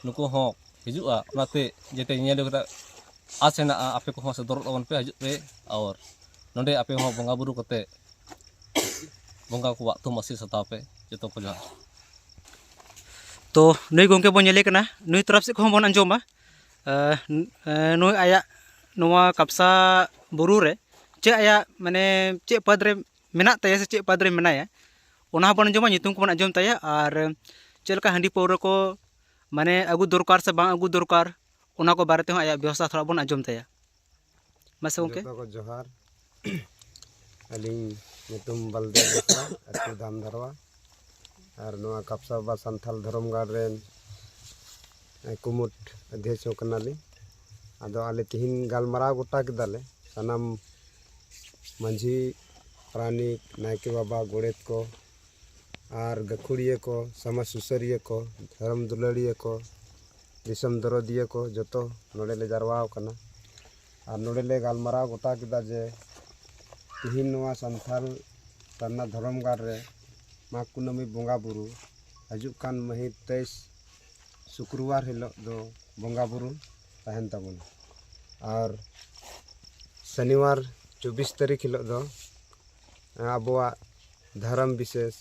ᱱᱩᱠᱩ ᱦᱚᱸ ᱦᱤᱡᱩᱜᱼᱟ᱾ ᱚᱱᱟᱛᱮ ᱡᱮᱛᱮ ᱧᱮᱧᱮᱞ ᱠᱟᱛᱮ ᱟᱥ ᱦᱮᱱᱟᱜᱼᱟ, ᱟᱯᱮ ᱠᱚᱦᱚᱸ ᱥᱮᱴᱮᱨᱚᱜ ᱛᱟᱵᱚᱱ ᱯᱮ, ᱦᱤᱡᱩᱜ ᱯᱮ᱾ ᱟᱨ ᱱᱚᱰᱮ ᱟᱯᱮ ᱦᱚᱸ ᱵᱚᱸᱜᱟ ᱵᱩᱨᱩ ᱠᱟᱛᱮ ᱵᱚᱸᱜᱟ ᱠᱚᱣᱟᱜ ᱛᱷᱩᱢ ᱟᱥᱤᱥ ᱦᱟᱛᱟᱣ ᱯᱮ᱾ ᱡᱚᱛᱚ ᱠᱚ ᱡᱚᱦᱟᱨ᱾ ᱛᱚ ᱱᱩᱭ ᱜᱚᱢᱠᱮ ᱵᱚᱱ ᱧᱮᱞᱮ ᱠᱟᱱᱟ, ᱱᱩᱭ ᱛᱚᱨᱚᱯ ᱥᱮᱫ ᱠᱷᱚᱱ ᱵᱚᱱ ᱟᱸᱡᱚᱢᱟ᱾ ᱟᱸ, ᱱᱩᱭ ᱟᱭᱟᱜ ᱱᱚᱣᱟ ᱠᱟᱯᱥᱟ ᱵᱩᱨᱩ ᱨᱮ ᱪᱮᱫ ᱟᱭᱟᱜ, ᱢᱟᱱᱮ, ᱪᱮᱫ ᱯᱚᱫᱽ ᱨᱮ ᱢᱮᱱᱟᱜ ᱛᱟᱭᱟ ᱥᱮ ᱪᱮᱫ ᱯᱚᱫᱽ ᱨᱮ ᱢᱮᱱᱟᱭᱟ, ᱚᱱᱟ ᱦᱚᱸᱵᱚᱱ ᱟᱸᱡᱚᱢᱟ, ᱧᱩᱛᱩᱢ ᱠᱚᱵᱚᱱ ᱟᱸᱡᱚᱢ ᱛᱟᱭᱟ, ᱟᱨ ᱪᱮᱫ ᱞᱮᱠᱟ ᱦᱟᱺᱰᱤ ᱯᱟᱹᱣᱨᱟᱹ ᱠᱚ, ᱢᱟᱱᱮ, ᱟᱹᱜᱩ ᱫᱚᱨᱠᱟᱨ ᱥᱮ ᱵᱟᱝ ᱟᱹᱜᱩ ᱫᱚᱨᱠᱟᱨ, ᱚᱱᱟ ᱠᱚ ᱵᱟᱨᱮ ᱛᱮᱦᱚᱸ ᱟᱭᱟᱜ ᱵᱮᱵᱚᱥᱛᱷᱟ ᱛᱷᱚᱲᱟ ᱵᱚᱱ ᱟᱸᱡᱚᱢ ᱛᱟᱭᱟ᱾ ᱢᱟᱥᱮ ᱜᱚᱢᱠᱮ᱾ ᱡᱚᱛᱚ ᱠᱚ ᱡᱚᱦᱟᱨ᱾ ᱟᱹᱞᱤᱧ ᱧᱩᱛᱩᱢ ᱵᱟᱞᱫᱮᱵ ᱵᱮᱥᱨᱟ, ᱟᱹᱛᱩ ᱫᱷᱟᱢᱫᱟᱨᱣᱟ, ᱟᱨ ᱱᱚᱣᱟ ᱠᱟᱯᱥᱟ ᱵᱟᱵᱟ ᱥᱟᱱᱛᱷᱟᱞ ᱫᱷᱚᱨᱚᱢ ᱜᱟᱲ ᱨᱮᱱ ᱠᱩᱢᱩᱴ ᱚᱫᱷᱭᱚᱠᱥᱚ ᱠᱟᱱᱟᱞᱤᱧ᱾ ᱟᱫᱚ ᱟᱞᱮ ᱛᱤᱦᱤᱧ ᱜᱟᱞᱢᱟᱨᱟᱣ ᱜᱚᱴᱟ ᱠᱮᱫᱟᱞᱮ, ᱥᱟᱱᱟᱢ ᱢᱟᱹᱡᱷᱤ, ᱯᱟᱨᱟᱱᱤᱠ, ᱱᱟᱭᱠᱮ ᱵᱟᱵᱟ, ᱜᱚᱰᱮᱛ ᱠᱚ, ᱟᱨ ᱜᱟᱹᱠᱷᱩᱲᱤᱭᱟᱹ ᱠᱚ, ᱥᱚᱢᱟᱡᱽ ᱥᱩᱥᱟᱹᱨᱤᱭᱟᱹ ᱠᱚ, ᱫᱷᱚᱨᱚᱢ ᱫᱩᱞᱟᱹᱲᱤᱭᱟᱹ ᱠᱚ, ᱫᱤᱥᱚᱢ ᱫᱚᱨᱚᱫᱤᱭᱟᱹ ᱠᱚ, ᱡᱚᱛᱚ ᱱᱚᱰᱮ ᱞᱮ ᱡᱟᱨᱣᱟ ᱟᱠᱟᱱᱟ᱾ ᱟᱨ ᱱᱚᱰᱮ ᱞᱮ ᱜᱟᱞᱢᱟᱨᱟᱣ ᱜᱚᱴᱟ ᱠᱮᱫᱟ ᱡᱮ ᱛᱤᱦᱤᱧ ᱱᱚᱣᱟ ᱥᱟᱱᱛᱷᱟᱞ ᱥᱟᱨᱱᱟ ᱫᱷᱚᱨᱚᱢ ᱜᱟᱲ ᱨᱮ ᱢᱟᱜᱽ ᱠᱩᱱᱟᱹᱢᱤ ᱵᱚᱸᱜᱟ ᱵᱩᱨᱩ ᱦᱤᱡᱩᱜ ᱠᱟᱱ ᱢᱟᱹᱦᱤᱛ ᱛᱮᱭᱤᱥ ᱥᱩᱠᱨᱚᱵᱟᱨ ᱦᱤᱞᱳᱜ ᱫᱚ ᱵᱚᱸᱜᱟ ᱵᱩᱨᱩ ᱛᱟᱦᱮᱱ ᱛᱟᱵᱚᱱᱟ᱾ ᱟᱨ ᱥᱚᱱᱤᱵᱟᱨ ᱪᱚᱵᱵᱤᱥ ᱛᱟᱹᱨᱤᱠᱷ ᱦᱤᱞᱳᱜ ᱫᱚ ᱟᱵᱚᱣᱟᱜ ᱫᱷᱚᱨᱚᱢ ᱵᱤᱥᱮᱥ,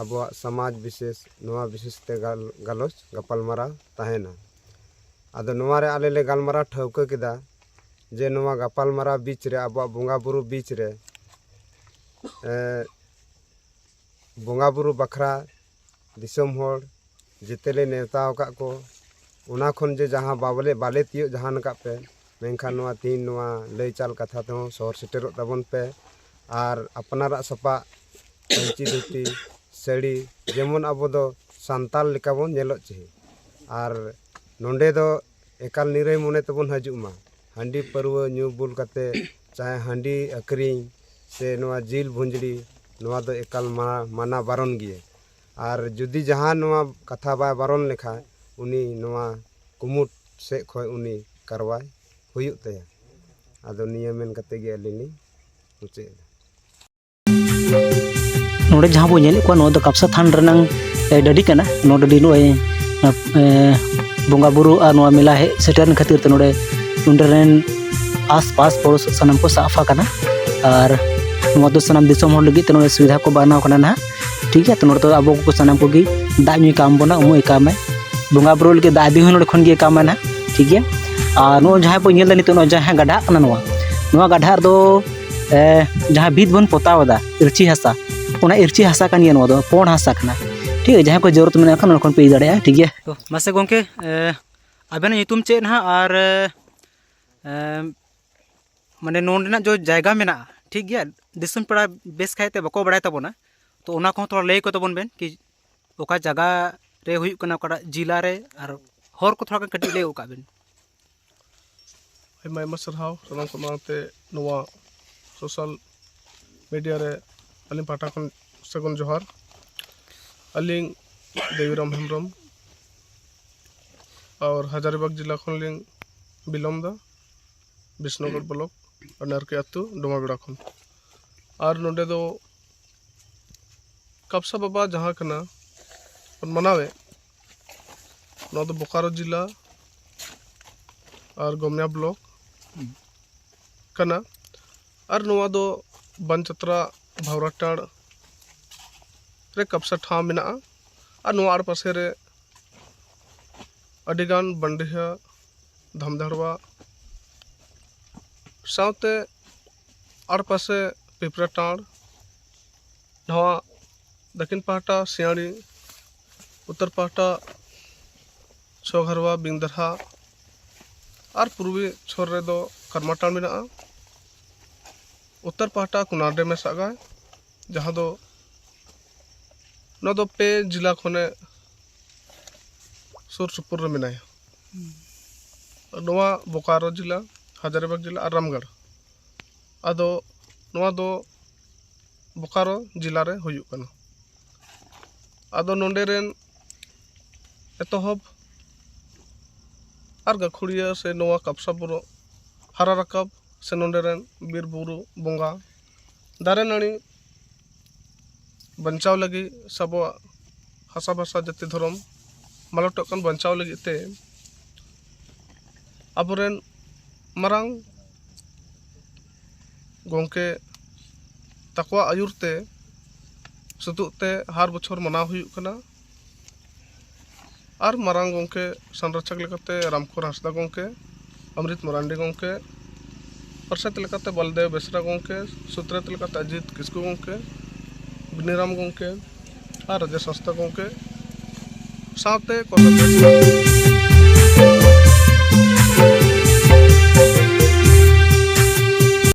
ᱟᱵᱚᱣᱟᱜ ᱥᱚᱢᱟᱡᱽ ᱵᱤᱥᱮᱥ, ᱱᱚᱣᱟ ᱵᱤᱥᱮᱥ ᱛᱮ ᱜᱟᱞ-, ᱜᱟᱞᱚᱪ ᱜᱟᱯᱟᱞᱢᱟᱨᱟᱣ ᱛᱟᱦᱮᱱᱟ᱾ ᱟᱫᱚ ᱱᱚᱣᱟ ᱨᱮ ᱟᱞᱮ ᱞᱮ ᱜᱟᱞᱢᱟᱨᱟᱣ ᱴᱷᱟᱹᱣᱠᱟᱹ ᱠᱮᱫᱟ ᱡᱮ ᱱᱚᱣᱟ ᱜᱟᱯᱟᱞᱢᱟᱨᱟᱣ ᱵᱤᱪ ᱨᱮ, ᱟᱵᱚᱣᱟᱜ ᱵᱚᱸᱜᱟ ᱵᱩᱨᱩ ᱵᱤᱪ ᱨᱮ, ᱮ, ᱵᱚᱸᱜᱟ ᱵᱩᱨᱩ ᱵᱟᱠᱷᱨᱟ ᱫᱤᱥᱚᱢ ᱦᱚᱲ ᱡᱮᱛᱮ ᱞᱮ ᱱᱮᱣᱛᱟ ᱟᱠᱟᱫ ᱠᱚ, ᱚᱱᱟ ᱠᱷᱚᱱ ᱡᱮ ᱡᱟᱦᱟᱸ ᱵᱟᱵᱚᱞᱮ, ᱵᱟᱞᱮ ᱛᱤᱭᱳᱜ ᱡᱟᱦᱟᱱ ᱟᱠᱟᱫ ᱯᱮ, ᱢᱮᱱᱠᱷᱟᱱ ᱱᱚᱣᱟ ᱛᱤᱦᱤᱧ ᱱᱚᱣᱟ ᱞᱟᱹᱭ ᱪᱟᱞ ᱠᱟᱛᱷᱟ ᱛᱮᱦᱚᱸ ᱥᱚᱦᱚᱨ ᱥᱮᱴᱮᱨᱚᱜ ᱛᱟᱵᱚᱱ ᱯᱮ᱾ ᱟᱨ ᱟᱯᱱᱟᱨᱟᱜ ᱥᱟᱯᱟᱵ, ᱯᱟᱹᱧᱪᱤ ᱫᱷᱩᱛᱤ, ᱥᱟᱹᱲᱤ, ᱡᱮᱢᱚᱱ ᱟᱵᱚ ᱫᱚ ᱥᱟᱱᱛᱟᱲ ᱞᱮᱠᱟ ᱵᱚᱱ ᱧᱮᱞᱚᱜ ᱪᱟᱹᱦᱤ᱾ ᱟᱨ ᱱᱚᱰᱮ ᱫᱚ ᱮᱠᱟᱞ ᱱᱤᱨᱟᱹᱭ ᱢᱚᱱᱮ ᱛᱮᱵᱚᱱ ᱦᱤᱡᱩᱜ ᱢᱟ᱾ ᱦᱟᱺᱰᱤ ᱯᱟᱹᱨᱣᱟᱹ ᱧᱩ ᱵᱩᱞ ᱠᱟᱛᱮ, ᱪᱟᱦᱮ ᱦᱟᱺᱰᱤ ᱟᱹᱠᱷᱨᱤᱧ ᱥᱮ ᱱᱚᱣᱟ ᱡᱤᱞ ᱵᱷᱩᱸᱡᱲᱤ, ᱱᱚᱣᱟ ᱫᱚ ᱮᱠᱟᱞ ᱢᱟ-, ᱢᱟᱱᱟ ᱵᱟᱨᱚᱱ ᱜᱮᱭᱟ᱾ ᱟᱨ ᱡᱩᱫᱤ ᱡᱟᱦᱟᱸ ᱱᱚᱣᱟ ᱠᱟᱛᱷᱟ ᱵᱟᱭ ᱵᱟᱨᱚᱱ ᱞᱮᱠᱷᱟᱱ, ᱩᱱᱤ ᱱᱚᱣᱟ ᱠᱩᱢᱩᱴ ᱥᱮᱫ ᱠᱷᱚᱱ ᱩᱱᱤ ᱠᱟᱨᱣᱟᱭ ᱦᱩᱭᱩᱜ ᱛᱟᱭᱟ᱾ ᱟᱫᱚ ᱱᱤᱭᱟᱹ ᱢᱮᱱ ᱠᱟᱛᱮ ᱜᱮ ᱟᱹᱞᱤᱧ ᱞᱤᱧ ᱢᱩᱪᱟᱹᱫ ᱮᱫᱟ᱾ ᱱᱚᱰᱮ ᱡᱟᱦᱟᱸ ᱵᱚᱱ ᱧᱮᱞᱮᱫ ᱠᱚᱣᱟ, ᱱᱚᱣᱟ ᱫᱚ ᱠᱟᱯᱥᱟ ᱛᱷᱟᱱ ᱨᱮᱱᱟᱝ, ᱮ, ᱰᱟᱹᱰᱤ ᱠᱟᱱᱟ᱾ ᱱᱚᱣᱟ ᱰᱟᱹᱰᱤ ᱱᱚᱜᱼᱚᱭ, ᱮ, ᱵᱚᱸᱜᱟ ᱵᱩᱨᱩ ᱟᱨ ᱱᱚᱣᱟ ᱢᱮᱞᱟ ᱦᱮᱡ ᱥᱮᱴᱮᱨᱮᱱ ᱠᱷᱟᱹᱛᱤᱨ ᱛᱮ ᱱᱚᱰᱮ, ᱱᱚᱰᱮ ᱨᱮᱱ ᱟᱥ ᱯᱟᱥ ᱯᱚᱲᱚᱥ ᱥᱟᱱᱟᱢ ᱠᱚ ᱥᱟᱯᱷᱟ ᱠᱟᱱᱟ᱾ ᱟᱨ ᱱᱚᱣᱟ ᱫᱚ ᱥᱟᱱᱟᱢ ᱫᱤᱥᱚᱢ ᱦᱚᱲ ᱞᱟᱹᱜᱤᱫ ᱛᱮ ᱱᱚᱰᱮ ᱥᱩᱵᱤᱫᱷᱟ ᱠᱚ ᱵᱮᱱᱟᱣ ᱠᱟᱱᱟ ᱱᱟᱦᱟᱜ, ᱴᱷᱤᱠ ᱜᱮᱭᱟ᱾ ᱛᱚ ᱱᱚᱰᱮ ᱫᱚ ᱟᱵᱚ ᱠᱚ ᱥᱟᱱᱟᱢ ᱠᱚᱜᱮ ᱫᱟᱜ ᱧᱩᱭ ᱠᱟᱢ ᱵᱚᱱᱟ, ᱩᱢᱩᱜ ᱮ ᱠᱟᱢ ᱟᱭ, ᱵᱚᱸᱜᱟ ᱵᱩᱨᱩ ᱞᱟᱹᱜᱤᱫ ᱫᱟᱜ ᱤᱫᱤ ᱦᱚᱸ ᱱᱚᱰᱮ ᱠᱷᱚᱱ ᱜᱮ ᱠᱟᱢ ᱟᱭ ᱱᱟᱦᱟᱜ, ᱴᱷᱤᱠ ᱜᱮᱭᱟ᱾ ᱟᱨ ᱱᱚᱜᱼᱚᱭ ᱡᱟᱦᱟᱸ ᱵᱚᱱ ᱧᱮᱞ ᱮᱫᱟ ᱱᱤᱛᱚᱜ, ᱱᱚᱣᱟ ᱡᱟᱦᱟᱸ ᱜᱟᱰᱦᱟᱜ ᱠᱟᱱᱟ, ᱱᱚᱣᱟ, ᱱᱚᱣᱟ ᱜᱟᱰᱦᱟᱜ ᱨᱮᱫᱚ, ᱮ, ᱡᱟᱦᱟᱸ ᱵᱷᱤᱛ ᱵᱚᱱ ᱯᱚᱛᱟᱣ ᱮᱫᱟ, ᱤᱨᱪᱤ ᱦᱟᱥᱟ, ᱚᱱᱟ ᱤᱨᱪᱤ ᱦᱟᱥᱟ ᱠᱟᱱ ᱜᱮᱭᱟ, ᱱᱚᱣᱟ ᱫᱚ ᱯᱳᱸᱰ ᱦᱟᱥᱟ ᱠᱟᱱᱟ, ᱴᱷᱤᱠ ᱜᱮᱭᱟ᱾ ᱡᱟᱦᱟᱸᱭ ᱠᱚ ᱡᱟᱹᱨᱩᱲ ᱢᱮᱱᱟᱜ ᱠᱷᱟᱱ ᱚᱸᱰᱮ ᱠᱷᱚᱱ ᱯᱮ ᱤᱫᱤ ᱫᱟᱲᱮᱭᱟᱜᱼᱟ, ᱴᱷᱤᱠ ᱜᱮᱭᱟ᱾ ᱛᱚ ᱢᱟᱥᱮ ᱜᱚᱢᱠᱮ, ᱮ, ᱟᱵᱮᱱᱟᱜ ᱧᱩᱛᱩᱢ ᱪᱮᱫ ᱱᱟᱦᱟᱜ? ᱟᱨ, ᱮ, ᱢᱟᱱᱮ ᱱᱚᱰᱮᱱᱟᱜ ᱡᱚ ᱡᱟᱭᱜᱟ ᱢᱮᱱᱟᱜᱼᱟ, ᱴᱷᱤᱠ ᱜᱮᱭᱟ, ᱫᱤᱥᱚᱢ ᱯᱮᱲᱟ ᱵᱮᱥ ᱠᱟᱭᱛᱮ ᱵᱟᱠᱚ ᱵᱟᱲᱟᱭ ᱛᱟᱵᱚᱱᱟ, ᱛᱚ ᱚᱱᱟ ᱠᱚᱦᱚᱸ ᱛᱷᱚᱲᱟ ᱞᱟᱹᱭ ᱠᱚ ᱛᱟᱵᱚᱱ ᱵᱮᱱ ᱠᱤ ᱚᱠᱟ ᱡᱟᱭᱜᱟ ᱨᱮ ᱦᱩᱭᱩᱜ ᱠᱟᱱᱟ, ᱚᱠᱟᱴᱟᱜ ᱡᱮᱞᱟ ᱨᱮ, ᱟᱨ ᱦᱚᱨ ᱠᱚ ᱛᱷᱚᱲᱟ ᱜᱟᱱ ᱠᱟᱹᱴᱤᱡ ᱞᱟᱹᱭ ᱜᱚᱫ ᱠᱟᱜ ᱵᱮᱱ᱾ ᱟᱭᱢᱟ ᱟᱭᱢᱟ ᱥᱟᱨᱦᱟᱣ ᱥᱟᱱᱟᱢ ᱠᱚ ᱢᱟᱲᱟᱝ ᱛᱮ ᱱᱚᱣᱟ ᱥᱳᱥᱟᱞ ᱢᱤᱰᱤᱭᱟ ᱨᱮ ᱟᱹᱞᱤᱧ ᱯᱟᱦᱴᱟ ᱠᱷᱚᱱ ᱥᱟᱹᱜᱩᱱ ᱡᱚᱦᱟᱨ᱾ ᱟᱹᱞᱤᱧ ᱫᱮᱵᱤᱨᱟᱢ ᱦᱮᱢᱵᱨᱚᱢ, ᱟᱨ ᱦᱟᱡᱟᱨᱤᱵᱟᱜᱽ ᱡᱮᱞᱟ ᱠᱷᱚᱱ ᱞᱤᱧ ᱵᱤᱞᱚᱢ ᱮᱫᱟ, ᱵᱤᱥᱱᱩᱜᱚᱲ ᱵᱞᱚᱠ, ᱟᱨ ᱱᱟᱨᱠᱮ ᱟᱹᱛᱩ, ᱰᱳᱢᱟᱵᱮᱲᱟ ᱠᱷᱚᱱ᱾ ᱟᱨ ᱱᱚᱰᱮ ᱫᱚ ᱠᱟᱯᱥᱟ ᱵᱟᱵᱟ ᱡᱟᱦᱟᱸ ᱠᱟᱱᱟ ᱵᱚᱱ ᱢᱟᱱᱟᱣᱮᱫ, ᱱᱚᱣᱟ ᱫᱚ ᱵᱳᱠᱟᱨᱳ ᱡᱮᱞᱟ ᱟᱨ ᱜᱚᱢᱭᱟ ᱵᱞᱚᱠ ᱠᱟᱱᱟ᱾ ᱟᱨ ᱱᱚᱣᱟ ᱫᱚ ᱵᱟᱱᱪᱟᱛᱨᱟ ᱵᱷᱟᱣᱨᱟᱴᱟᱲ ᱨᱮ ᱠᱟᱯᱥᱟ ᱴᱷᱟᱶ ᱢᱮᱱᱟᱜᱼᱟ᱾ ᱟᱨ ᱱᱚᱣᱟ ᱟᱲᱮᱯᱟᱥᱮ ᱨᱮ ᱟᱹᱰᱤᱜᱟᱱ ᱵᱟᱱᱰᱤᱦᱟ, ᱫᱷᱟᱢᱫᱷᱟᱲᱣᱟ, ᱥᱟᱶᱛᱮ ᱟᱲᱮᱯᱟᱥᱮ ᱯᱤᱯᱨᱟᱴᱟᱲ, ᱱᱚᱣᱟ ᱫᱟᱹᱠᱷᱤᱱ ᱯᱟᱦᱴᱟ ᱥᱤᱭᱟᱲᱤ, ᱩᱛᱛᱚᱨ ᱯᱟᱦᱴᱟ ᱪᱷᱚᱜᱷᱟᱨᱣᱟ, ᱵᱤᱝᱫᱟᱨᱦᱟ, ᱟᱨ ᱯᱩᱨᱵᱤ ᱪᱷᱚᱨ ᱨᱮᱫᱚ ᱠᱟᱨᱢᱟᱴᱟᱲ ᱢᱮᱱᱟᱜᱼᱟ᱾ ᱩᱛᱛᱚᱨ ᱯᱟᱦᱴᱟ ᱠᱩᱱᱟᱨᱰᱮ ᱢᱮᱥᱟᱜᱟᱭ, ᱡᱟᱦᱟᱸ ᱫᱚ ᱱᱚᱣᱟ ᱫᱚ ᱯᱮ ᱡᱮᱞᱟ ᱠᱷᱚᱱᱮ ᱥᱩᱨ ᱥᱩᱯᱩᱨ ᱨᱮ ᱢᱮᱱᱟᱭᱟ᱾ ᱱᱚᱣᱟ ᱵᱳᱠᱟᱨᱳ ᱡᱮᱞᱟ, ᱦᱟᱡᱟᱨᱤᱵᱟᱜᱽ ᱡᱮᱞᱟ ᱟᱨ ᱨᱟᱢᱜᱟᱲ᱾ ᱟᱫᱚ ᱱᱚᱣᱟ ᱫᱚ ᱵᱳᱠᱟᱨᱳ ᱡᱮᱞᱟ ᱨᱮ ᱦᱩᱭᱩᱜ ᱠᱟᱱᱟ᱾ ᱟᱫᱚ ᱱᱚᱰᱮ ᱨᱮᱱ ᱮᱛᱚᱦᱚᱵ ᱟᱨ ᱜᱟᱹᱠᱷᱩᱲᱤᱭᱟᱹ ᱥᱮ ᱱᱚᱣᱟ ᱠᱟᱯᱥᱟ ᱵᱩᱨᱩ ᱦᱟᱨᱟ ᱨᱟᱠᱟᱵ ᱥᱮ ᱱᱚᱰᱮ ᱨᱮᱱ ᱵᱤᱨ ᱵᱩᱨᱩ ᱵᱚᱸᱜᱟ, ᱫᱟᱨᱮ ᱱᱟᱹᱲᱤ ᱵᱟᱧᱪᱟᱣ ᱞᱟᱹᱜᱤᱫ ᱥᱮ ᱟᱵᱚᱣᱟᱜ ᱦᱟᱥᱟ ᱵᱷᱟᱥᱟ ᱡᱟᱹᱛᱤ ᱫᱷᱚᱨᱚᱢ ᱢᱟᱞᱚᱴᱚᱜ ᱠᱟᱱ ᱵᱟᱧᱪᱟᱣ ᱞᱟᱹᱜᱤᱫ ᱛᱮ ᱟᱵᱚᱨᱮᱱ ᱢᱟᱨᱟᱝ ᱜᱚᱢᱠᱮ ᱛᱟᱠᱚᱣᱟᱜ ᱟᱹᱭᱩᱨ ᱛᱮ ᱥᱩᱛᱩᱜ ᱛᱮ ᱦᱟᱨ ᱵᱚᱪᱷᱚᱨ ᱢᱟᱱᱟᱣ ᱦᱩᱭᱩᱜ ᱠᱟᱱᱟ᱾ ᱟᱨ ᱢᱟᱨᱟᱝ ᱜᱚᱢᱠᱮ ᱥᱚᱝᱨᱚᱠᱷᱚᱠ ᱞᱮᱠᱟᱛᱮ ᱨᱟᱢᱠᱷᱚᱨ ᱦᱟᱸᱥᱫᱟ ᱜᱚᱢᱠᱮ, ᱚᱢᱨᱤᱛ ᱢᱟᱨᱟᱱᱰᱤ ᱜᱚᱢᱠᱮ, ᱯᱟᱨᱥᱮᱛ ᱞᱮᱠᱟᱛᱮ ᱵᱚᱞᱫᱮᱵ ᱵᱮᱥᱨᱟ ᱜᱚᱢᱠᱮ, ᱥᱩᱛᱨᱮᱛ ᱞᱮᱠᱟᱛᱮ ᱚᱡᱤᱛ ᱠᱤᱥᱠᱩ ᱜᱚᱢᱠᱮ, ᱵᱤᱱᱤᱨᱟᱢ ᱜᱚᱢᱠᱮ ᱟᱨ ᱨᱟᱡᱮᱥ ᱦᱟᱸᱥᱫᱟ ᱜᱚᱢᱠᱮ ᱥᱟᱶᱛᱮ ᱠᱚᱞᱮᱡᱽ